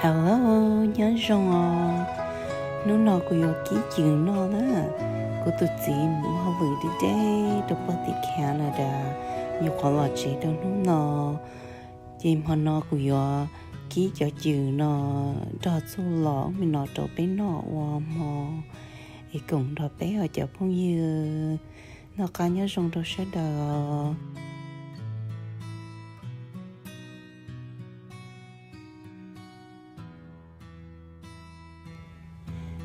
Hello, nyob zoo os. Hnub no kuv yuav kib cws noj na. Kuv tus txiv mus hauj lwm deb deb rau pog tim Canada, nyuam qhuav los tsev rau hnub no. Ces hmo no kuv yuav kib cov cws no nrog txuj lom me no rau peb noj ua hmo, es koom nrog peb os cov phooj ywg. Noj qab nyob zoo rau sawv daws.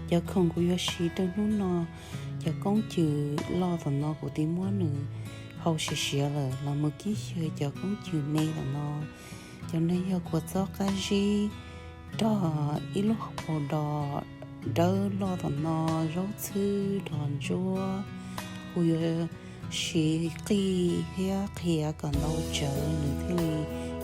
Cov khoom kuv yuav siv rau hnub no, cov koob cws loj tom no kuv twb muab nws hau siav siav lawm los mus kib xyaw cov koob cws me tom no. Cov no yog kua txob qab zib, rog ib lub hauv paus dos dawb loj tom no, zaub txhwb, rog ntsuab. Kuv yuav siv qij thiab qhiav kom ntau tsawv nws thiaj li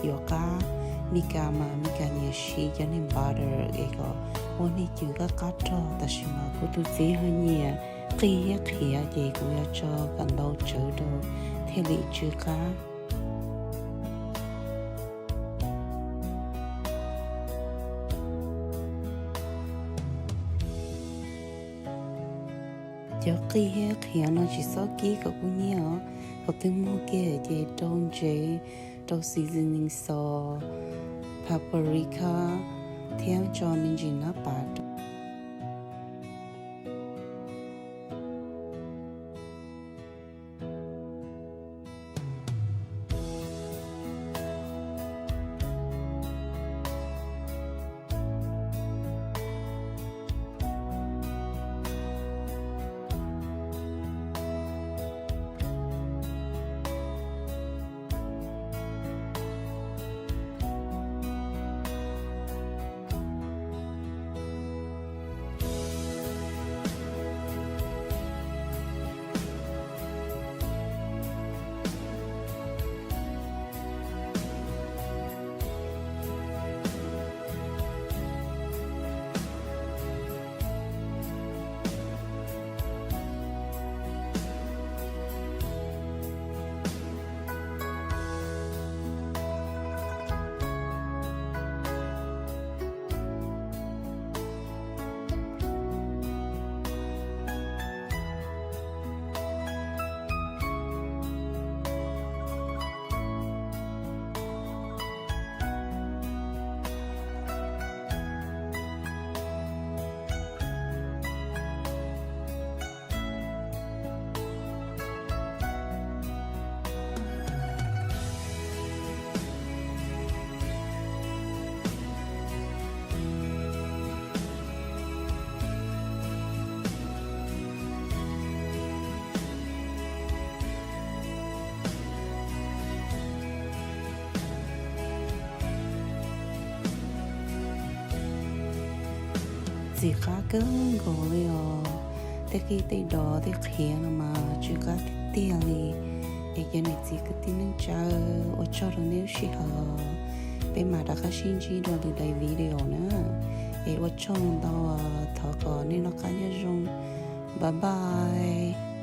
yuav qab. Mes kas mas Mes kas nyiam siv cov niag butter es kom ua niag cws qab qab rog, tab sis mas kuv tus txiv ho nyiam qij thiab qhiav ces kuv yuav tso kom ntau tsawv rau thiaj li tsw qab. Cov qij thiab qhiav no tsis txhob kib kom kub hnyiab os, thaum twg muag kiag ces rau ntsev, rau seasoning sauce, paprika thiab tso me ntsis nab pas rau. Txiv qab kawg nkaus li os. Tej qij tej dos tej qhiav no mas tsw qab tiag tiag li. Es cov niam txiv kwv tij neej tsa, ua tsaug rau nej lub sij hawm. Peb mam rov qab sib ntsib dua lwm daim video na. Es ua tsaug ntau, thov kom nej noj qab nyob zoo. Bye bye.